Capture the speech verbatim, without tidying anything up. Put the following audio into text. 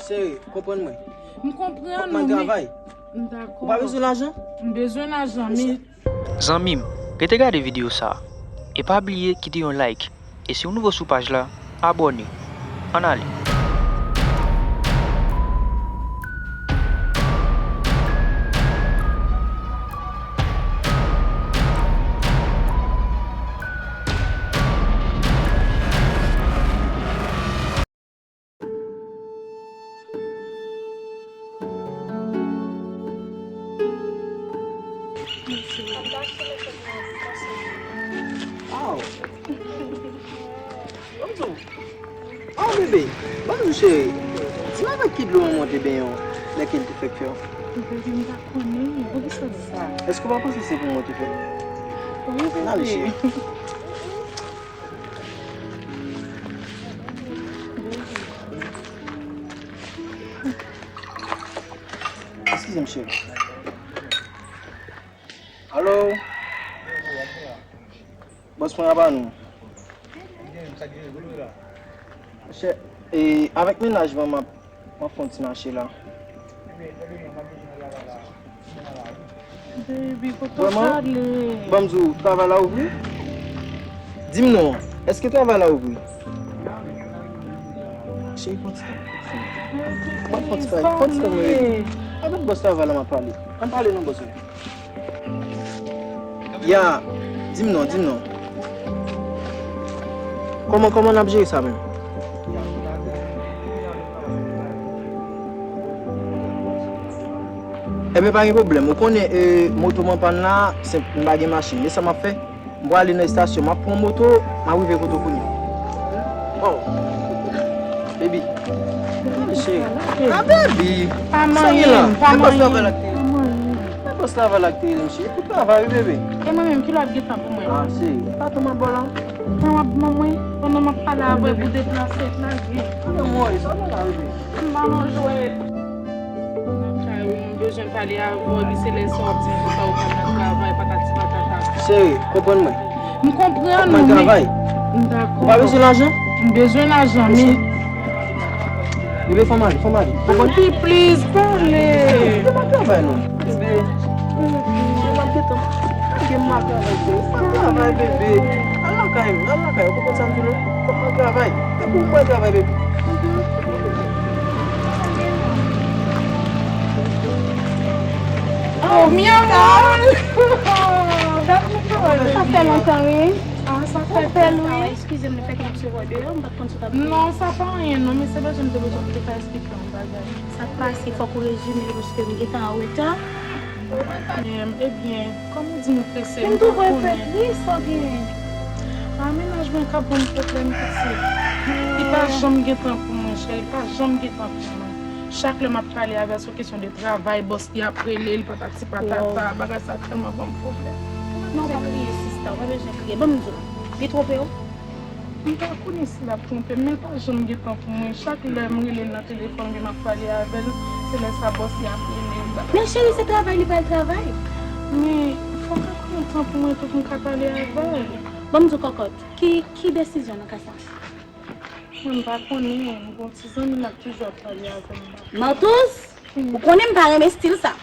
Cheri, konprann mwen. M konprann ou, men m dakò. Ou pa bezwen lajan? M bezwen lajan, men. Zanmi m, rete gade videyo sa a. E pa bliye kite yon like. E si w nouvo sou paj la, abòne. Ann ale. Aw. Bonjou. Aw, bebe. Bonjou, cheri. Di m avèk ki dlo manman w te benyen w lè ke l te fèk fè w? Bebe, m pa konnen. Poukisa w di sa? Èske w pa panse se pou mwen w te fè l? Wi, bebe. N ale, cheri. Eskize m, cheri. Alo? Bòs mwen, apa nou? Chè, e, avèk mennaj mwen, m ap, m ap fè yon ti mache la. Baby, kote w prale? Ban m di w, travay la ouvri? Di m non, èske travay la ouvri? Cheri, fon ti tan. Mwen fon ti tan, fon ti tan mwen rete. Avèk bòs travay la m ap pale. Ann pale non, bòs mwen. Ya, di m non, di m non. Kòman, kòman n ap jere sa menm? Enben, pa gen pwoblèm. Ou konnen, e, moto m an pàn la, senp, m pa gen machin. Men sa m ap fè, m prale nan estasyon, m ap pran moto, m ap rive kote w kounye a. Oh. Baby. Cheri. Ah, baby. Pa manyen, pa manyen. Bòs travay la k te rele m. Bòs travay la k te rele m, cheri. Pou travay, wi, bebe. E mwen menm, ki lè w ap gen tan pou mwen? Ah, cheri. Pa tann m ap ba w la. Tan w ap ban mwen, pandan m ap pale avè w pou deplase, lage. Mwen, sa w la, bebe. M pa nan jwèt. Nan kay ou, m bezwen pale avè w, epi se lè sa w ap di m konsa ou pral nan travay, patati patata. Cheri, konprann mwen. M konprann ou, men m dakò. Ou pa bezwen lajan? M bezwen lajan, men. Bebe, fò m ale, fò m ale. Papi, please, pale. Bebe, m ap travay non. Bebe, m ap gentan. Lage m, m ap travay, bebe. M ap travay, bebe. Al lakay m, al lakay ou, ou konprann sa m di w la? Fòk mwen travay. Depi m pral travay, bebe. Oh, mi amor! Sa fè lontan, wi. Ah, sa fè bèl, wi. Eskize m, le fè ke m ap sove w deyò, m pa t konn si w t ap vini. Non, sa pa anyen, non, men se bezwen m te bezwen pou te ka esplike yon bagay. Sa k pase, fòk ou rezime, paske m gentan an reta. Ebyen, kòm ou di m prese, m pa konnen. Men m twouve w fè tris, sa w genyen? A, mennaj mwen k ap ban m pwoblèm, pitit. Li pa janm gen tan pou mwen, cheri, li pa janm gen tan pou mwen. Chak lè m ap pale avè l sou kesyon de travay, bòs li ap rele l, patati patata, bagay sa tèlman ban m pwoblèm. Non, pa kriye, sista, ou pa bezwen kriye. Ban m di w, li twonpe w? M pa konnen si l ap twonpe m, men l pa janm gen tan pou mwen. Chak lè m rele l nan telefòn oubyen m ap pale avè l, se lè sa bòs li ap rele l. Men cheri, se travay li pral travay. Men fò m ka pran tan pou mwen tou pou m ka pale avè l. Ban m di w kòkòt, ki, ki desizyon nan ka sa? Mwen m pa konnen, m gon ti zanmi m ap toujou ap pale avè m. Mantous, ou konnen m pa renmen estil sa.